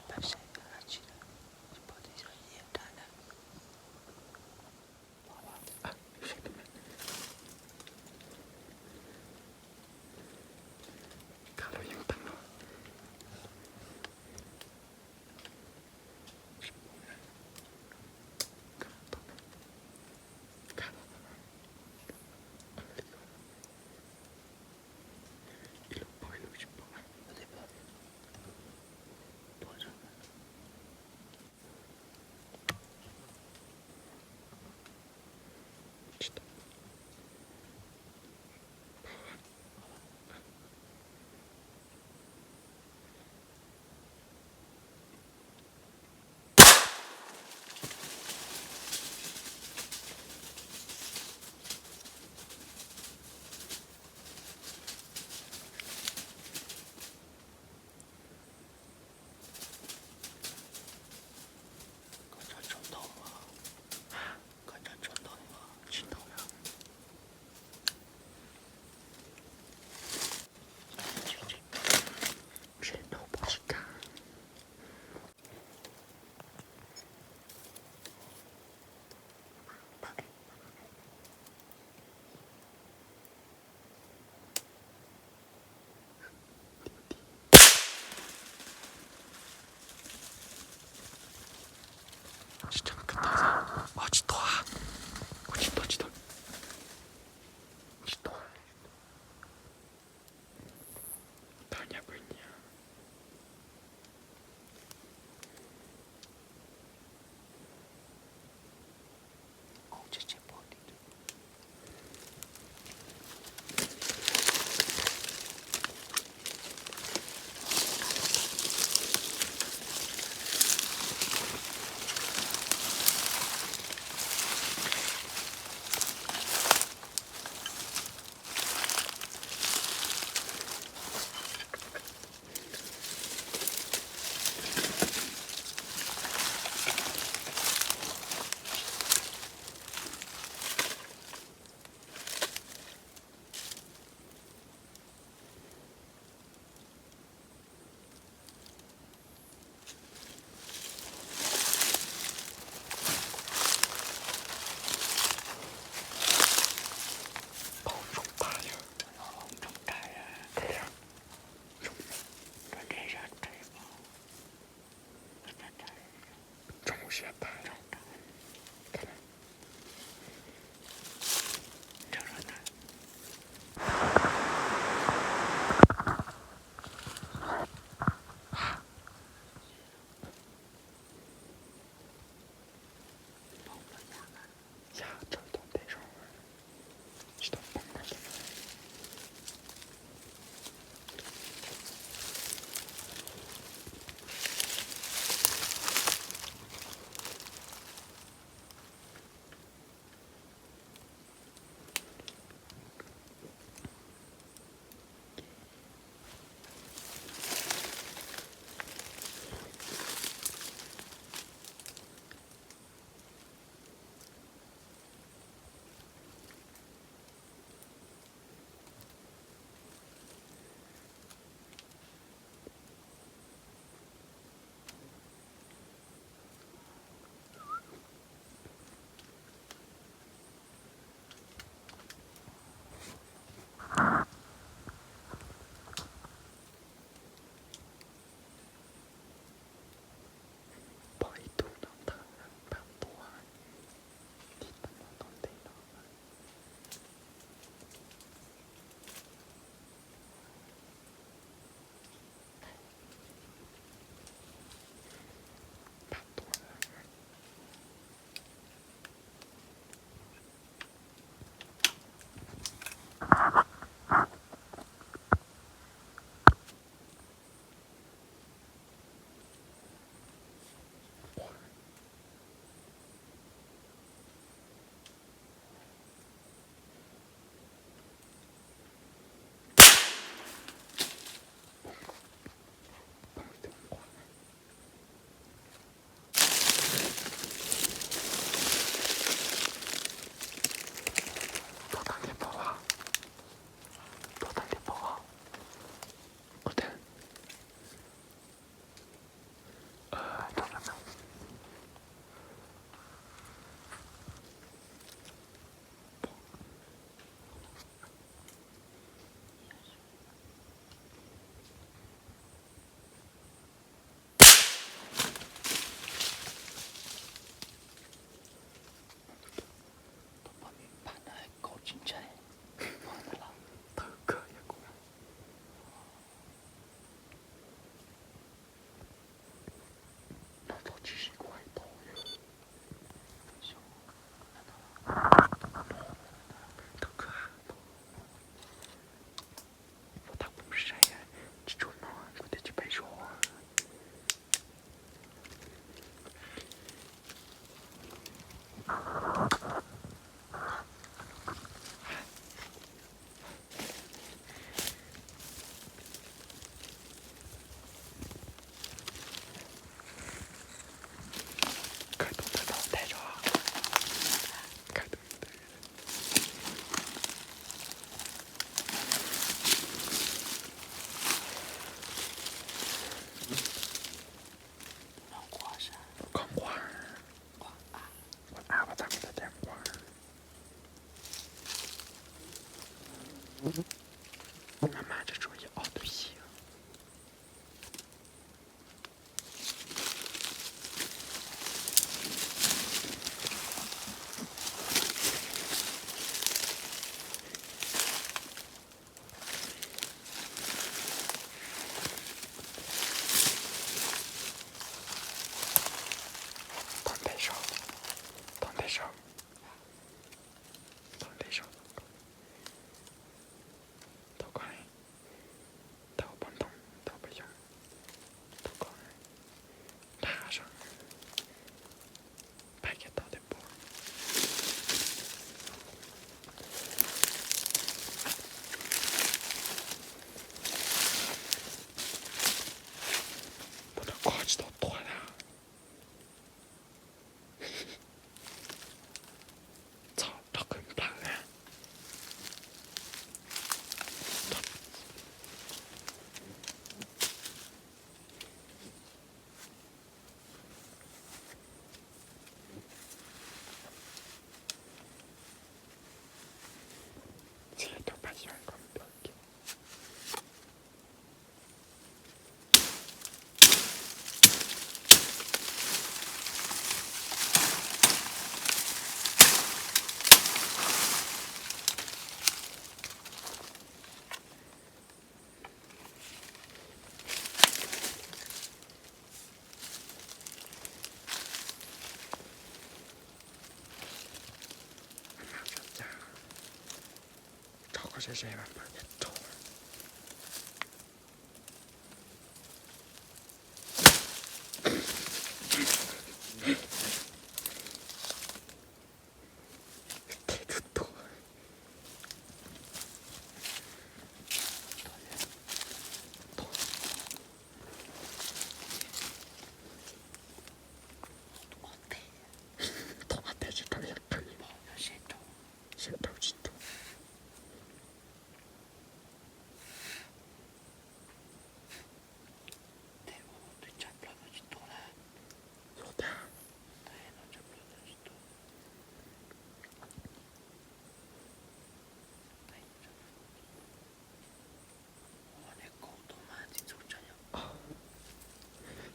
Pab saib dab tsi na, tsis pom tib zoo li dab na. Koj tso tshuaj ntau, koj tso tshuaj ntau, tsis ntau na. Tsis ntau, pom tsis tau. Tsis tau, tsis tau, tsis tau, tsis tau. Tau nyab pw nyiam. Paub zoo tag yog. Zoo siab tag. Yog tau tau ntev zog tsis tau poob na. Tsis sib kuv hais tau. Tau kwv ha tau. Ua tau kuv saib, tsis tshua no kuv twb tsis paub zoo. Kawg tus ntawd tau ntag zog. Kawg tus ntawd. Koj nquag, nquag av, ua tau kuv tus ntawd nquag. Mas mas tsuas tsuas yog ob tug xyoo. Tau ntej zog, tau ntej zog, tau ntej zog. Tau koj, tau poj ntxoog, tau poj yawg, tau koj, npaj zog, npaj kiag tau tej pua. Puas tau koj tsis tau tuag na. Txhob rov qhwv nplawg na. Txhia tus paj xyooj kom nplawg kiag. Rau koj ze ze mas npawg thiaj raug. Tej tug tuag. Tuag teg tsis raug yam phem. Seb raug tsis raug. Yog tiag.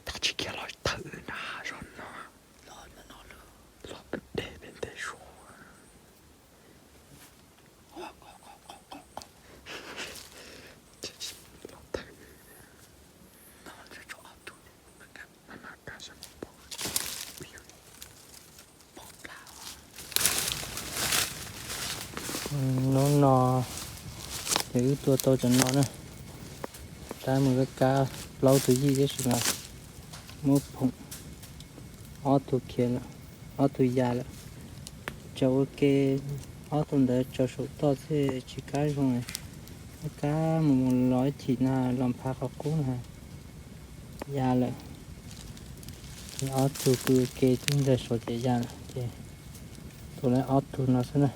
Tab sis kiag los thawm na zog no. Los deb pem ntej suav. Hnub no ces wb tua tau cov no na. Tab mus kab kab plaub tus yij tab sis mas muab phoom ob tug khiav lawm, ob tug ya lawm. Tsaws ua ke, ob tug ntawd tsaws saum toj xwb tsis kab zoo. Kab mus mus los ib chim no los nphav qhov qub no ya lawm. Ces ob tug pw ua ke twb ntxawg saud ces ya lawm ces tua lawm ob tug no xwb na.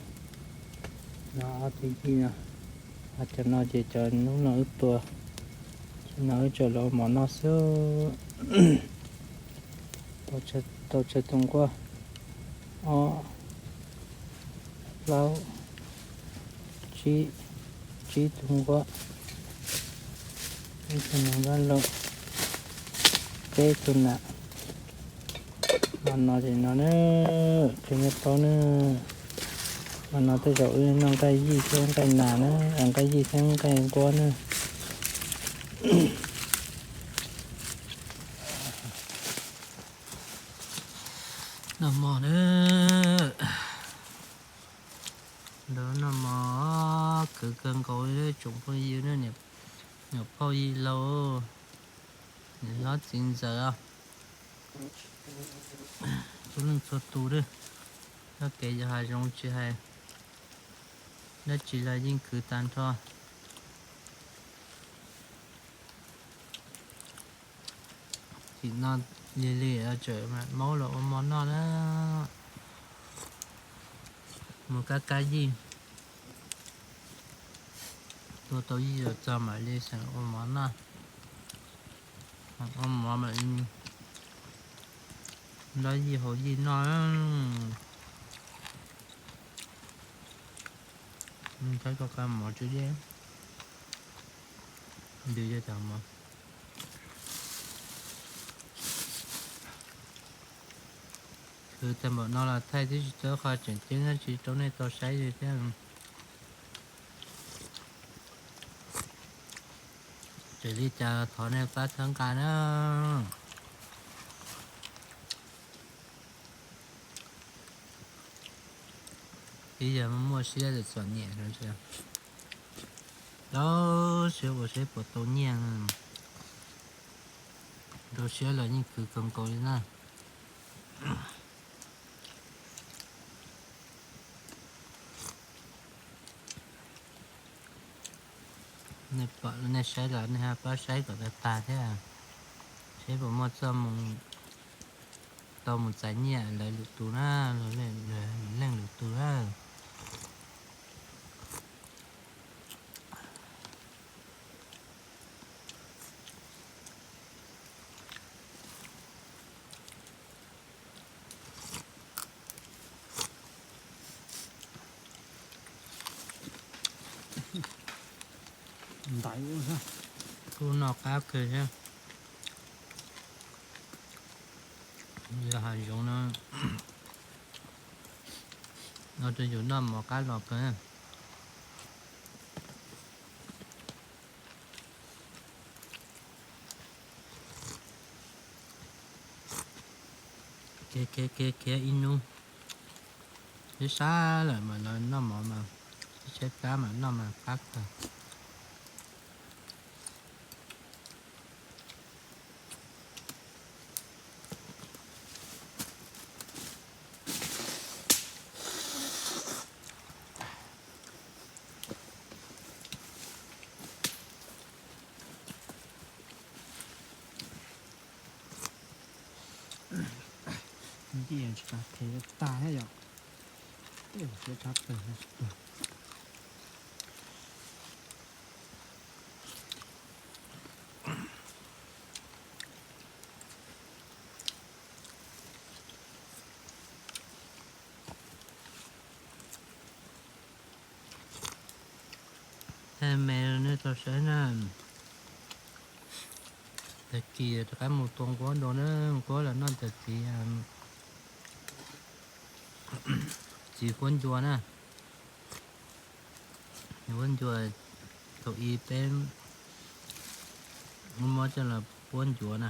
No ob tug yij no, cov no ces cov hnub no wb tua, ces no wb tsuas los mov noj xwb. Tau tsawg tus nquab, ob, plaub, tsib, tsib tus nquab, ib tug nquab lauj, peb tug nas. Mas no ces no na, qhia nyob tau na. Mas no tej zaum wb noj nqaij yij thiab nqaij nas na, nqaij yij thiab nqaij nquab na. Noj mov na, nrog noj mov khwv kawg nkaus li tsoom phooj ywg na, niam phauj yij laug, niam hlob txiv ntxawm, txhua leej txhua tus na, txoj kev yos hav zoov tsis hais dab tsi los yeej khwv tag nrho. Tim no lig lig tseem mam maub los ua mov noj na. Mus kab kab yij, tua tau yij los txog mam li xeem ua mov noj. Ua mov mam li nrog yij haus yij noj. Thaib koj kab mov tswb deb, ntws cov mov. Khwv tag npaum no los thaij twb tsis txawj qhov tseem ceeb dab tsi rau nej tau saib li thiab. Raws li cas thov nej pab txhawb nqa na. Ib yam muaj siab txom nyem, lub siab ua seb puas tau nyiaj, rau siab los yeej khwv kawg nkaus li na. Nej pom nej saib los nej ho pab saib kom tag tag thiab, seb puas muaj txoj moo tau mus txais nyiaj lawv lwm tus na, leej lwm tus na. Ntais ua, kuj noj qab kawg thiab. Yog hav zoov no, no rau yus noj mov qab los kawg. Khiav khiav khiav khiav ib hnub, sib sab lawm mas los noj mov mas, sib tshaib plab mas noj mas qab kawg. Ntiaj tsis tas phem tag thiab yom. Siab tshaj plaws. Thaij me nej tau saib na. Tag kis rov qab mus tua nquab dua na, nquab los noj cov txiv, txiv huab ncua na. Huab ncua thaum ub peb muab coj los puab ncuav na.